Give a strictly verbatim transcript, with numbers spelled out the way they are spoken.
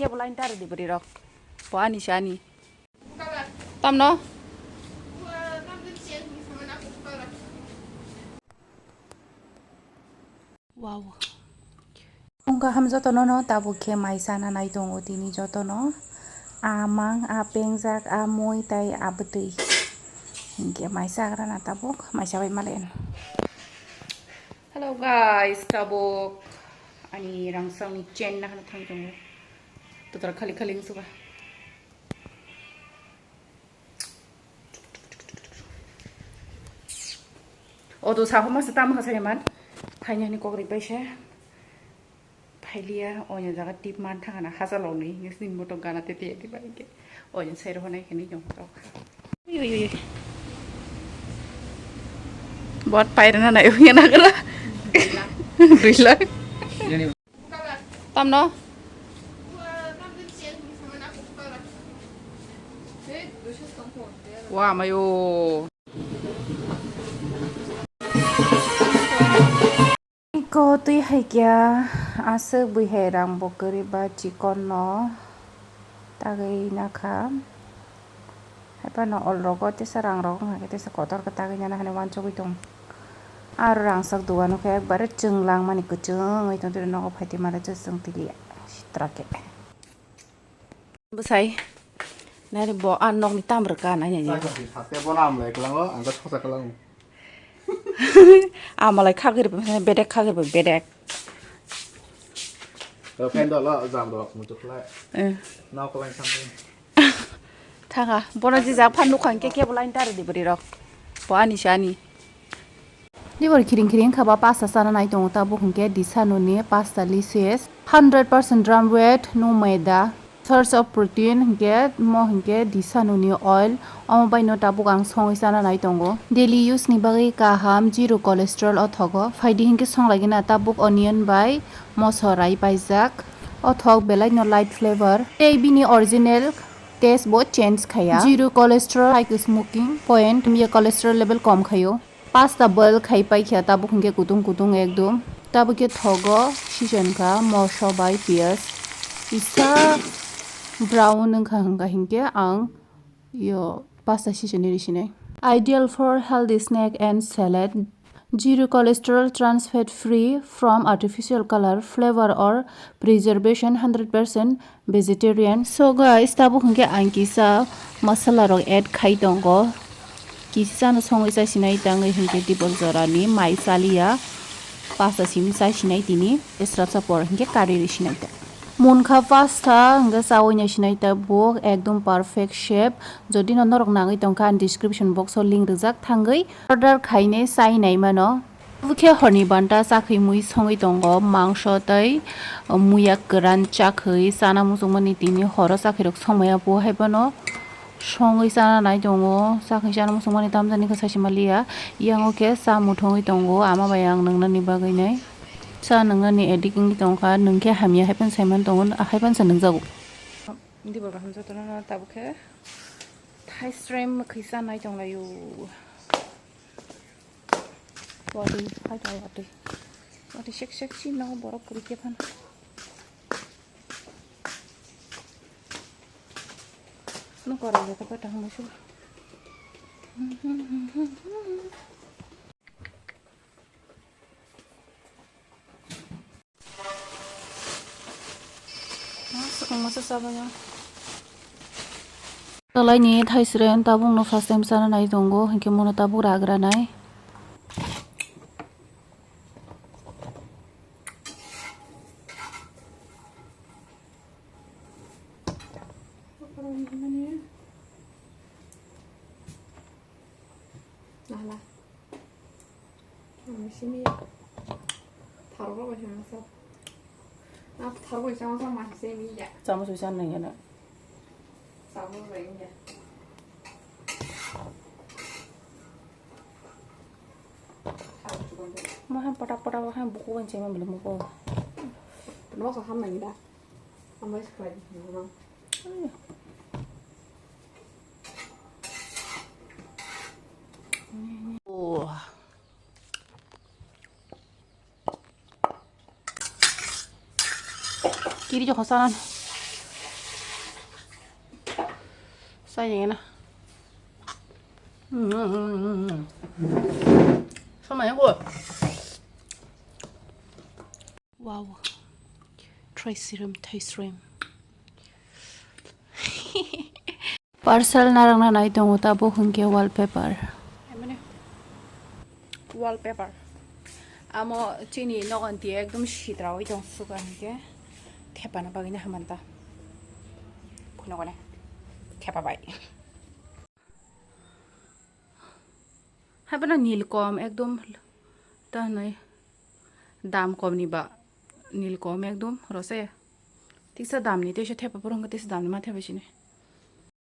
Kebo line tari di bwrwi rok. Bo ani se ani. Tamno? Wow. Wngkha ham jotono no tabuk khe mai sana nai tongo tini jotono. A mang, a pengjak, a mui tai a bwtwi. Hinkhe mai chagra na tabuk, mai chabai malen. Hello guys, tabuk ani rangchakni chain nahana thang tongo. Total khali khali wngsuka. Odo saho masa tamo kha sayaman. Phaini hani kokri paisa. Phailiya, onya jaga tip man thangana hasalokni. Ngesni moto gana tete yadi bai ke. Onya sai rohonai khani jong tok. Ui, ui, ui, ui. Bot pairana nai uya nagra. Dui lakh. Tamno? Wa mayo. Iko twi hai kya aswk bwihai rang bo kwrwi ba chikon no tagwi nakha. Haipano olrogo tesa rang rok wngkha khe tesa kotor khe tagwi nana hinwi wansugwi tongo. Aro rangchak dogano khe ekbare chwng langmani kwchwng wngwi tongtwiro nogo phaitwi male chwng tiliya sitra khe. Bwsai nari bo a nokni tam rwka nai nai. Saikha si saste bono amlai kwlango, ang khe sosa kwlango. Amalai khagwi rwphaikhe bedek khagwi rwphaikhe bedek. Rwphaino dolo jam rok muchuk khlai. Eh. Nok kwlai sampai. Thanga, bono jijak phan nukha hinkhe kebo line tari di bwrwi rok. Bo ani se ani. Dibor khiring khiring kha ba pasta chana nai tongo tabuk hinkhe Disano ni pasta delicious. Hundred percent drum weight, no maida. Source of protein hinkhe mo hinkhe Disano ni oil. Omo bai no tabuk ang songwi chana nai tongo. Daily use ni bagwi kaham, zero cholesterol o thogo. Phaidi hinkhe songlagina tabuk onion bai moso rai paijak. O thok belai no light flavor. Tei bini original taste bo change khaya. Zero cholesterol, high smoking point, miya cholesterol level kom khayo. Pasta boil khai paikha, tabuk hinkhe kutung kutung ekdom. Tabuk khe thogo, season kha, moso bai piyaj. Isa brown wngkha hwnkha hinkhe ang yo pasta season ni risinai. Ideal for healthy snack and salad. Zero cholesterol, trans fat free, from artificial color, flavor or preservation, hundred percent vegetarian. So guys, tabuk hinkhe ang kisa masala rok add khai tongo. Kisa no songwi chai sinai tangwi hinkhe tibol jora ni mai chaliya. Pasta simi chai sinai tini, srapsa por hinkhe kari ri sinai ta. Munkha pasta hinkhe chawi nai sinai ta buk ekdom perfect shape. Jodi no norok nangwi tongkha, ang description box o link rijak thangwi order khainai chai nai mano. Bukhe horni banta chakhwi mui songwi tongo, mangso tei muya kwran chakhwi chana muchungmani tini horo chakhwi rok songmaya bo hai bono songwi chana nai tongo, chakhwi chana muchungmani tamjani khe saisi maliya, yango khe cha muthungwi tongo ama bai ang nwngnani bagwi nai cha nwngnani addict wngwi tongkha, nwngkhe hamya hai phano saiman tongo, hai phano se nungjago. Dibor kaham jotono tabukhe thaisrem mwkhwi cha nai tonglaio. Watwi, hai tong watwi. Watwi sek sek si no borok kwrwi khe phano. No korai jata pa tang musu. Swkang masa chabayo. Talai ni thaisrem tabuk no first time chana nai tongo, hinkhe mono tabuk ragra nai. Nala. Ang simi ya. Tharok rok bai sama sa. Na tharok bai sama sa ma simi ya. Chamos bai sana ya na. Chamos bai ya. Tharok chukon tu. Maha pata pata maha buku kan cema belum buku. Nama kaham lagi dah. Amai sekolah di mana? Oh. Kiri jokho sanan. Try again. Sama yang ko. Wow. Try serum, try serum. Parcel narang na nai tongo ta bo hwnkhe wallpaper. Emani wallpaper. Amo chini nogon ti ekdom sitrawi tong suka hwnkhe thepana bagwi na hamanta. Phunukone thepa bai. Haibana nil kom ekdom ta hwnwi dam kom ni ba nil kom ekdom rose. Tisa dam ni tisa thepa purung tisa dam ni ma thepa sini.